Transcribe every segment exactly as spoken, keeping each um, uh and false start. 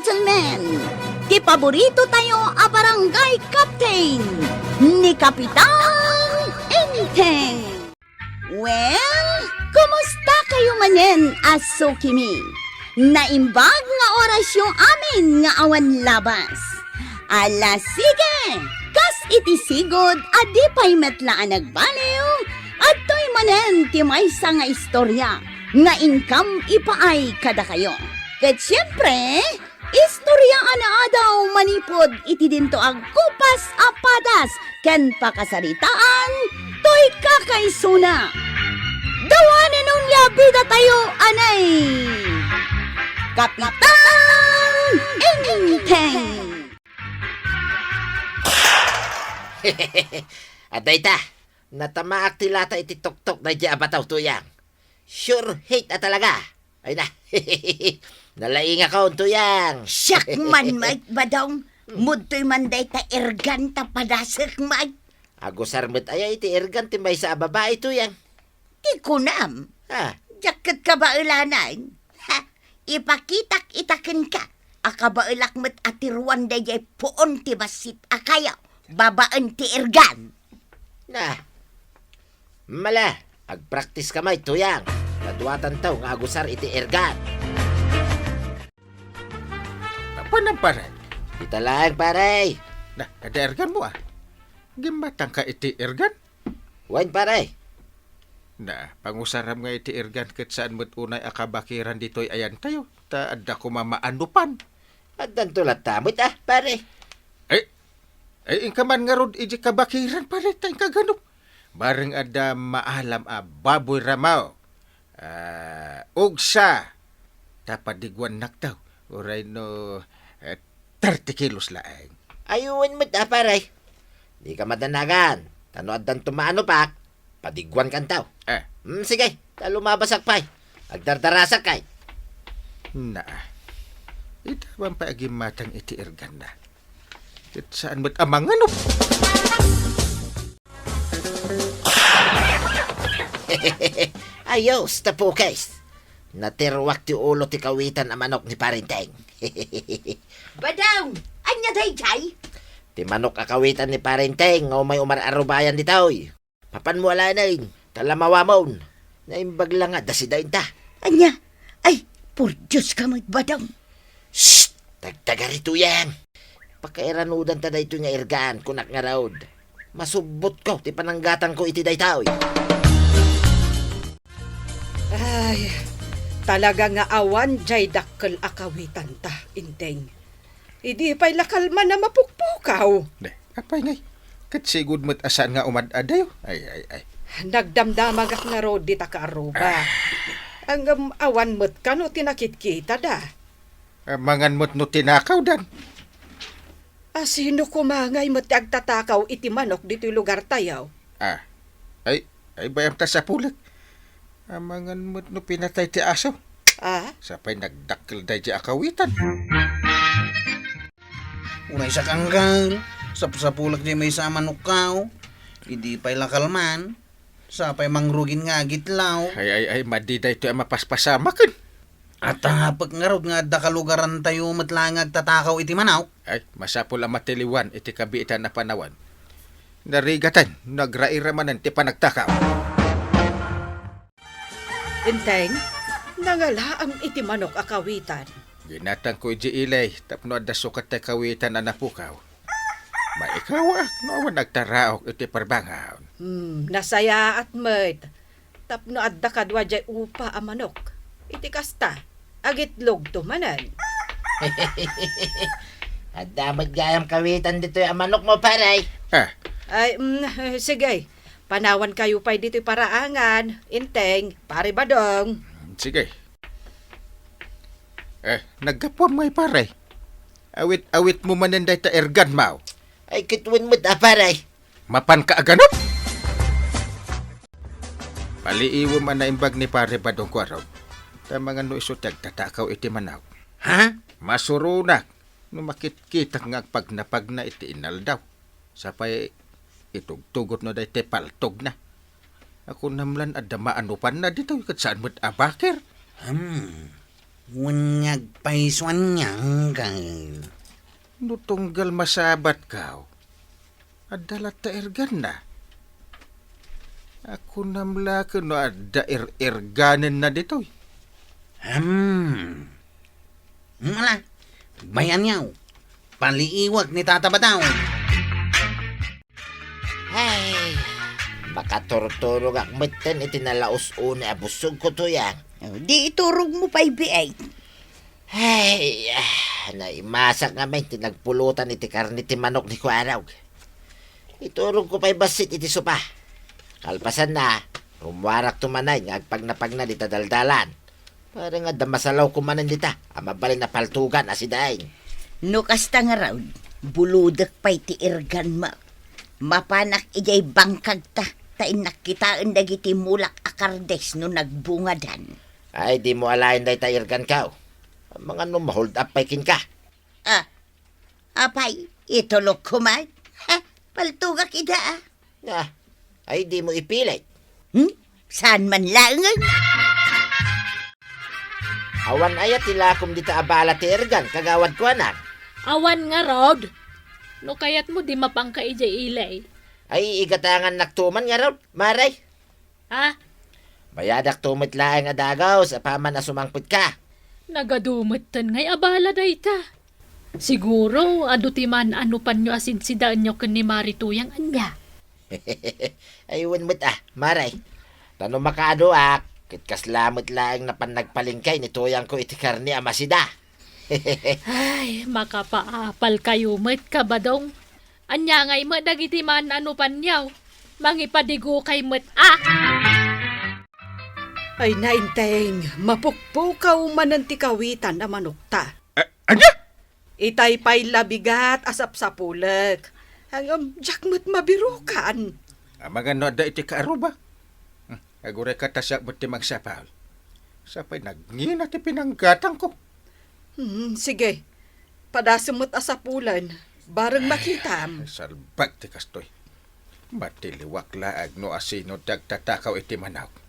Councilman, ti paborito tayo a barangay captain, ni Kapitan Enteng. Well, kumusta kayo manen a sukimi? Naimbag nga orasyo amin nga awan labas. Ala, sige! Kas iti sigud a di pay met la a nagbaliw, adtoy manen ti maysa nga istorya nga inkam ipaay kadakayo. Ket siempre, istorya a naadaw manipud iti dinto a gupas a padas ken pakasaritaan toy kakaisuna. Dawanen onya bida tayo, anay! Kapitan Enteng! Adda ita, natamaak ti lata iti tuktok daydi a bato, Tuyang. Sure hit a talaga. Ay na. Nalaingakon, Tuyang. Siak man, Mike Badong. Mudtoy man dayta ergan ta padasek, Mike. Agusar met aya iti ergan ti maysa a babai, Tuyang? Ti kunam. Ah. Diak ket kabaelanan. Ha, ipakitak ita kenka a kabaelak met a tiruan daydiay puon ti bassit a kayo babaen ti ergan. Na. Mala, agpraktis ka met, Tuyang. Kaduatanto nga agusar iti ergan. Apanan, pare? Ita laeng, pare. Na, adda erganmo, a. Gimmatangka iti ergan? Wen, pare. Na, pangusaram nga iti ergan ket saan met unay a kabakiran ditoy ayantayo, ta adda koma maanopan. Addanto latta met, a, pare. Ay, ay, inka man ngarud iti kabakiran, pare, ta inka ganop. Bareng adda maalam a baboy ramaw. Ah, ugsa. Ta padiguannakto. Uray no, eh, thirty kilos laeng. Ay, wen met, a, pare. Dika madanagan. Ta no addanto maanopak, padiguankanto. Eh. Hmm, sige. Ta lumabasak pay. Agdardarasak kay. Na. Ita man pay agimmatang iti erganna. Ket saan met a manganop. Ayos, tapukes. Natiruak ti ulo ti kawitan a manok ni Parenteng. Badong, ania daydiay? Ti manok a kawitan ni Parenteng nga umay umar-arubayan ditoy. Mapanmo alaenen, ta lamawamon. Naimbag la nga adda sida inta. Ania? Ay, por Dios ka met, Badong. Shh! Tagtagari, Tuyang. Pakairanudanta daytoy nga ergan, kunak ngarud. Masubbotko ti pananggatangko iti daytoy. Ay, talaga nga awan jay dakkel a kawitanta, Inteng. Idi pay la kalman a mapukpukaw. Ne, apay ngay? Ket sigud met a saan nga umad-adayo. Ay, ay, ay. Nagdamdamagak ngarud dita kaaruba. Ah. Ngem awan met kano ti nakitkitada. Ah, mangan met no tinakawdan. A sino koma ngay met ti agtatakaw iti manok ditoy lugartayo? Ah. Ay, ay, bayam ta sapulek. Amangan met no pinatay ti aso. Ah? Sapay nagdakkel daydi a kawitan. Unay sakanggal, sapsapulek di maysa a manokkaw. Idi pay la kalman, sapay mangrugin nga agitlaw. Ay, ay, ay, madi daytoy a mapaspasamaken. Atapek ngarud nga adda kalugarantayo met laeng nga agtatakaw iti manok. Ay, masapul a matiliwan iti kabiitan a panawen. Narigatan no agrairamanen ti panagtakaw. Enteng, nangalaam iti manok a kawitan. Ginatangko idiay ili tapno adda sukat ti kawitan a napukaw. Maikawaak no awan nagtaraok iti parbangon. Hmm, nasayaat met. Tapno adda kadua jay upa a manok. Iti kasta, agitlogto manen. Adda met gayam kawitan ditoy a manokmo, pare. Ah. Ay, mm, sige. Panawankayo pay ditoy paraangan. Inteng, Pare Badong. Sige. Eh, naggapuam ngay, pare. Awit-awitmo manen dayta erganmo. Ay, ket wen met a, pare. Mapanka a ganop? Paliiwem a naimbag ni Pare Badong Kuarog. Ta mangan no isu ti agtatakaw iti manok. Ha? Masuronak no makitkitak nga agpagnapagna iti inaldaw. Sapay itugtugotna daytoy paltogna. Kunam lan adda maanopanna ditoy ket saan met a bakir. Hmm. Wen nga agpayso anian, uncle. No tunggal masabatko, adda latta erganna. Kunam la ket no adda er-erganenna ditoy. Hmm. Ala, agbayaniaw. Paliiwak ni Tata Badaw. Ay, makaturturogak metten iti nalaus-oni a busogko, Tuyang. Oh, di iturogmo pay, biay. Ay, ah, naimasak ngamin ti nagpulutan iti karne ti manok ni Kuarog. Iturogko pay bassit iti sopa. Kalpasanna, rummuarakto manen nga agpagnapagna dita daldalan. Parang adda masalawko manen dita a mabalin a paltugan a sidain. No kasta ngarud, bulodek pay ti erganmo. Mapanak idiay bangkagta, ta innak kitaen dagiti mulak a kardes no nagbungadan. Ay, dimo alaen dayta erganko. Amangan no ma-hold up pay kenka. Ah, apay, itulokko man? Ha, paltugak ida, ah. Ah, ay, dimo ipilit. Hmm? Saan man laengen? Awan aya ti lakom dita a bala ti ergan, kagawad, kuanak? Awan ngarud. No kayatmo, di mapanka idiay ili. Ay, igatangannakto man ngarud, Mare. Ha? Mayadakto met laeng a dagus apaman a sumangpetka. Nagadu metten ngay a bala dayta. Siguro, adu ti maan-anopanyo a sinsidaenyo ken ni Mare Tuyang, ania? Ay, wen met, ah, Mare. Ta no makaaduak, ket kasla met laeng napan nagpalengke ni Tuyangko iti karne a masida. Ay, makapaapalkayo met, Kabadong. Ania ngay met dagiti maan-anopanyo? Mangipadigokay met, a! Ay, Nainteng, mapukpukaw manen ti kawitan a manokta. A-, ania? Itay pay la bigat a sapsapulek. Ngem, diak met mabirukan. Amangan no adda iti kaaruba. Hmm, agurayka ta siak met ti mangsapul. Sapay nagngina ti pinanggatangko. Hmm, sige. Padasem met a sapulen. Bareng makitam. Ay, salbag ti kastoy. Matiliwak laeng no asino ti agtatakaw iti manok.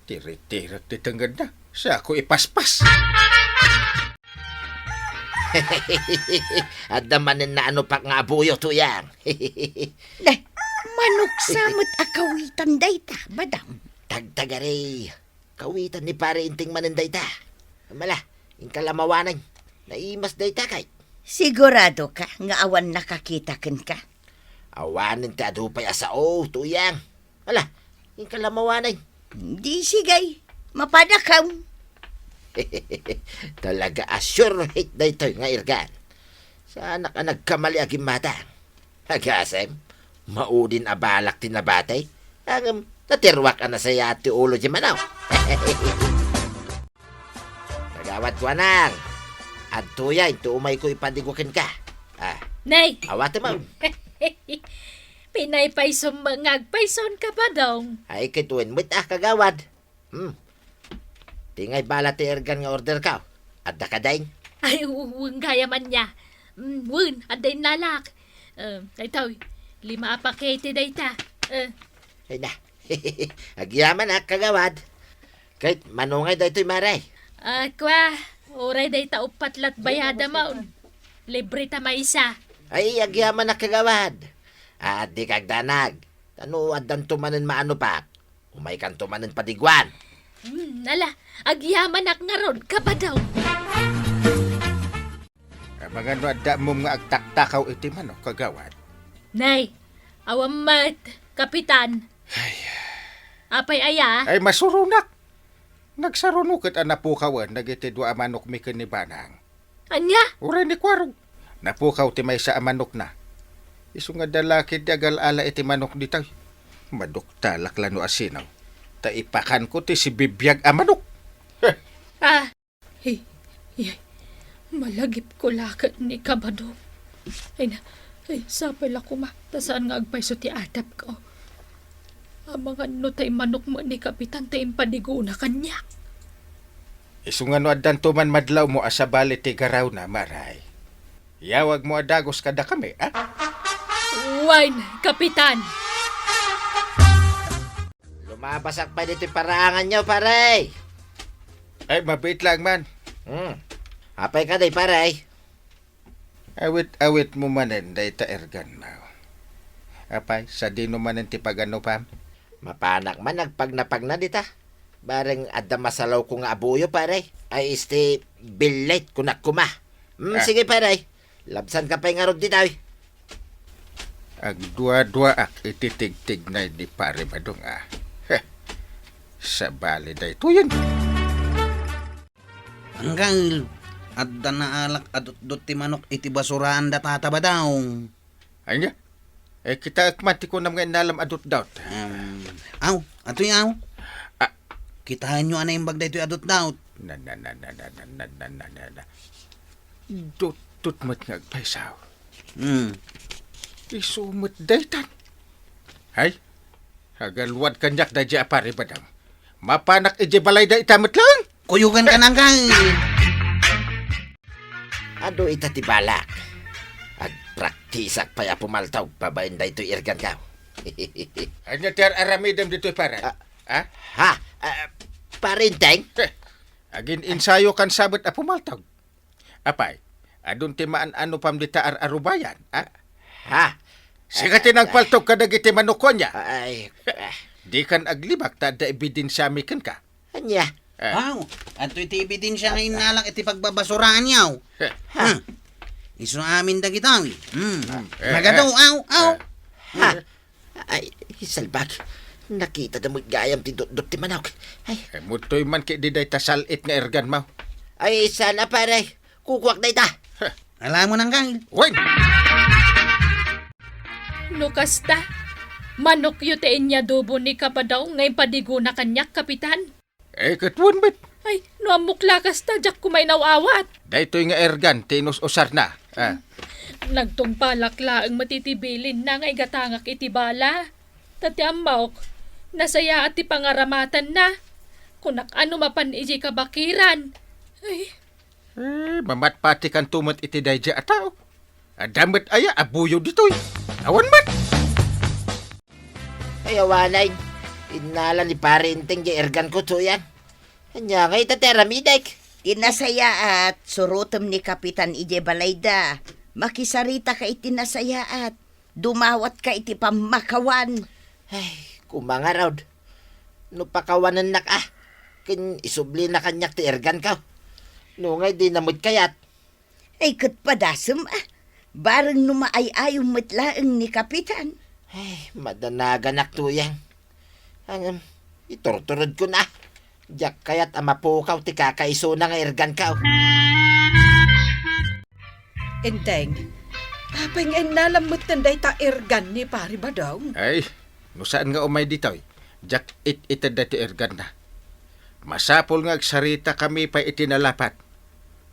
Tiritirek ti tengngedna. Siakko ipaspas. Adda manen naanopak nga abuyo, Tuyang. Day, manok sa met a kawitan dayta, Badong. Tagtagari. Kawitan ni Pare Inting manen dayta. Mala, inka la mawanen. Naimas dayta kay. Siguradoka nga awan nakakita kenka? Awanen ti adu pay a sao, Tuyang. Ala, inka la mawanen. Di sige, mapadakam. Talaga a sure hit daytoy nga ergan. Saanak a nagkamali a gimmatang. Agasem, maudin a balak ti nabati. Ngem, natiruak a nasayaat ti ulo ti manok. Kagawad, kuanang, adtoya, intoy umayko ipadigo kenka. Ah, Nay! Awatem, ah. Pinaypaysom nga agpayson, Kabadong. Ay, ket wen met, ah, kagawad. Hmm. Ti ngay bala ti ergan nga orderko. Adda kadi? Ay, u-, wen gayam ania. Mm, wen, adda innalak. Eh, daytoy, lima a pakete dayta. Eh. Ay na. Agyamanak, kagawad. Ket mano ngay daytoy, Mare? Ah, kua, uray dayta uppat lat bayadam. Libre ta maysa. Ay, agyamanak, kagawad. Adda kagdanag. Ta no addanto manen maanopak, umaykanto manen padiguan. Hmm, ala, agyamanak ngarud, Kabadong. Amangan no adda ammom nga agtaktakaw iti manok, kagawad? Nay, awan met, Kapitan. Ay. Apay aya? Ay, masuronak. Nagsaruno ket a napukawen dagiti dua a manokmi ken ni Banang. Ania? Uray ni Kuarog. Napukaw ti maysa a manokna. Isu nga adda la ketdi agal-ala iti manok ditoy. Maduktalak la no asino. Ta ipakanko ti sibibiag a manok. Heh. Ah, hi, hi, malagipko la ket ni Kabadong. Ay na, ay, sapay la koma, ta saan nga agpayso ti atapko. Amangan no tay manok met ni Kapitan ta impadigona kaniak. Isu nga no addanto man madlawmo a sabali ti garawna, Maray. Yawagmo a dagus kadakami, a? Wen, Kapitan! Lumabasak pay ditoy paraanganyo, pare! Ay, mabiit laeng man. Hmm. Apay kadi, pare? Awit-awitmo manen dayta erganmo. Apay, sadino manen ti paganupam? Mapanak man agpagnapagna dita. Bareng adda masalawko nga abuyo, pare. Ay, isti billit, kunak koma. Hmm, Ah. sige, pare. Labsanka pay ngarud dita, oy. Agduaduaak iti tigtignay ni Pare Badong, a. Heh. Sabali daytoyen. Anggal, adda naalak a dutdot ti manok iti basuraan da Tata Badong. Ania? Eh, kitaek man ti kunam nga innalam a dutdot. Em, aw, atoy aw. Ah. Kitaenyo a naimbag daytoy a dutdot. Na, na, na, na. Dutdot met nga agpaysaw. Hmm. Isu met daytan. Hay, agaluad kaniak daydiay a Pare Badong. Mapanak idiay balayda ita met laeng. Kuyogan ka nang kay. Adu ita ti balak. Agpraktisak pay a pumaltog babaen daytoy erganko. Ania ti ar-aramidem ditoy, pare? Ah. Ha? Ha? Ah, Pare Enteng? Eh, agin-ensayokan sabet a pumaltog. Apay, adun ti maan-anupam dita ar-arubayan, a? Ha? Sika ti Ah, nagpaltog kadagiti manokko, ania? Ay, ah. Dikan aglibak ta adda ebidensiami kenka. Ania? Eh. Aw, adtoy ti ebidensia nga innalak iti pagbabasuraanyo. Eh. Ha? Hmm. Isu amin dagitoy. Hmm. Hmm. Eh, Nagadu, eh. aw, aw. Eh. Ha? Ay, salbag. Nakitada met gayam ti dutdot ti manok. Ay. Eh, mudtoy man ketdi dayta sal-it nga erganmo. Ay, saan a, pare. Kukuak dayta. Huh. Alamon nang kang. Wen! No kasta, manokyo ti inyadubo ni Kapadong nga impadigona kaniak, Kapitan. Eh, ket wen met. Ay, no ammok la kasta, diak koma inaw-awat. Daytoy nga ergan ti inus-usarna. Ah. Nagtungpalak laeng met iti bilinna nga igatangak iti bala. Ta ti ammok, nasayaat ti pangaramatanna. Kunak a no mapan idiay kabakiran. Ay. Eh, mamatpatikanto met iti daydiay a tao. Adda met aya a buyo ditoy. Awan met. Ay, awanen. Innala ni Pare Enteng diay erganko, Tuyang. Ania ngay ita ti aramidek? Ti nasayaat, surotem ni Kapitan idiay balayda. Makisaritaka iti nasayaat. Dumawatka iti pammakawan. Ay, koma ngarud. No pakawanennak a, ken isublina kaniak ti erganko. No ngay dina met kayat. Ay, ket padasem a. Bareng no maay-ayom met laeng ni Kapitan. Ay, madanaganak, Tuyang. Ngem, iturturedkon a. Diak kayat a mapukaw ti kakaisuna nga erganko. Enteng, apay nga innalam metten dayta ergan ni Pari Badong? Ay, no saan nga umay ditoy, diak it-ited daytoy erganna. Masapul nga agsaritakami pay iti nalapat.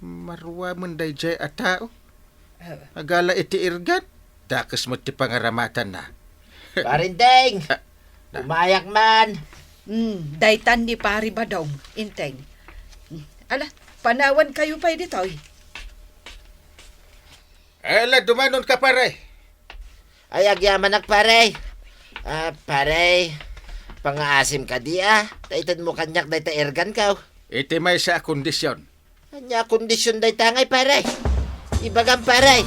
Maruamen daydiay a tao. Ah. Agala iti ergan, dakes met ti pangaramatanna. Pare Enteng! Ah, na- Umayak man! Hmm, daytan ni Pari Badong, Enteng. Hmm, ala, panawankayo pay ditoy. Ala, dumanonka, pare. Ay, agyamanak, pare. Ah, pare, pangaasim kadi, a. Ta itedmo kaniak dayta erganko. Iti maysa a kondisyon. Ania a kondisyon dayta ngay, pare? Ibagam, pare.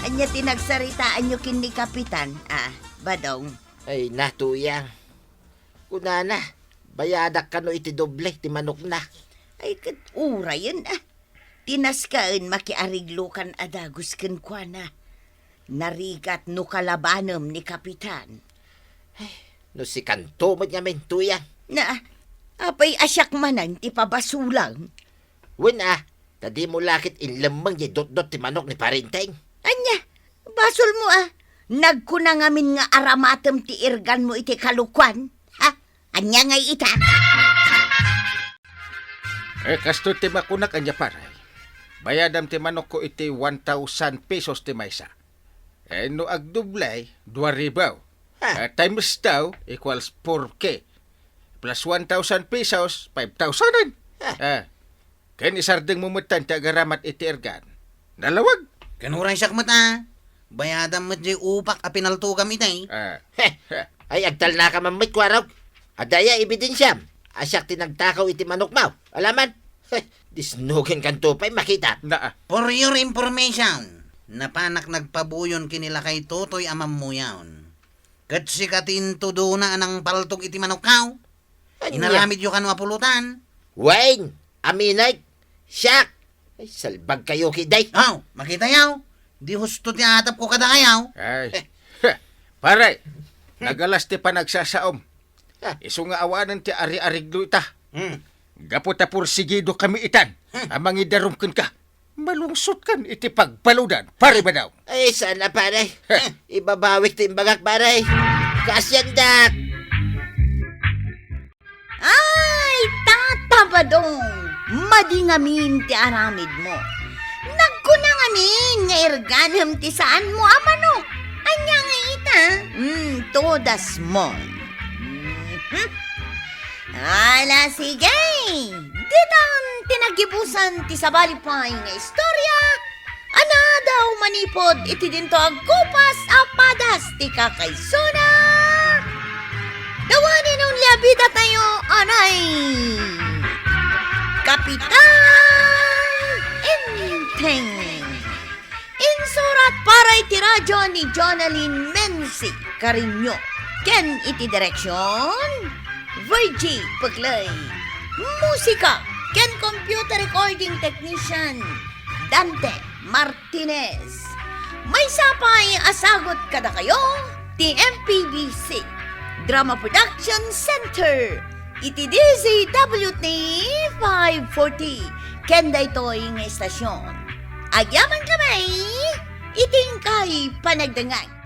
Ania ti nagsaritaanyo ken ni Kapitan, a, Badong? Ay, na, Tuyang. Kunana, bayadak kano iti doble ti manokna. Ay, ket urayen, a. Ti naskaen makiariglokan a dagus kenkuana. Narigat no kalabanem ni Kapitan. Ay, no sikanto met ngamin, Tuyang. Na, apay a siak manen ti pabasolam? Wen a, ta dimo la ket inlemmeng diay dotdot ti manok ni Pare Enteng. Ania, basolmo a, nagkuna ngamin nga aramatem ti erganmo iti kalokuan? Ha? Ania ngay ita? Eh, kastoy ti makunak, ania, pare? Bayadam ti manokko iti one thousand pesos ti maysa. Eh, no agdoble, dua ribu. Ha? Eh, times two equals four K. Plus one thousand pesos, five thousand. Ha? Eh, ken isardengmo metten ti agaramat iti ergan. Nalawag? Ken uray siak met a. Bayadam met diay upak a pinaltogam itay. Ah. Heh! Ay, agtalnaka man met, kuarog. Adda aya ebidensiam a siak ti nagtakaw iti manokmo? Alaman, disnugenkanto pay makita. Naa. For your information, napanak nagpabuyon ken ni lakay Totoy a mammuyaw. Ket sika ti intudona a nangpaltog iti manokkaw. Ania? Inaramidyo kano a pulutan. Wen, aminek, siak. Ay, salbag kayo, kiday. Aw, makitayaw. Di husto ti atapko kadakayaw. Ay. Eh. Pare, nagalas ti panagsasaom. Ah. Isu nga awanen ti ari-ariglo ita. Hmm. Gapu ta pursigido kami itan, hmm, a mangidarum kenka. Malungsotkan iti pagbaludan, pare Badaw. Ay, sana, pare. Heh. Ibabawik ti imbagak, pare. Kaasiandak. Ay, Tata Badong, madi ngamin ti aramidmo. Nagkuna ngamin nga irganem ti saanmo a manok. Ania nga ita? Mm, todas mo. Mhm. Ala, sige. Ditan ti naggibusan ti sabali pay nga istorya a naadaw manipud iti dinto agkupas a padas ti kakaisuna. The one and only a bidatayo, anay, Kapitan Enteng. Insurat para iti radio ni Jonalyn Menzi Cariño, ken iti direksyon, Virgie Peclay. Musika ken computer recording technician, Dante Martinez. Maysa pay a sagut kadakayo ti M P B C Drama Production Center iti D Z W T five forty ken daytoy nga istasyon. Agyaman kami iti inkay panagdengngeg.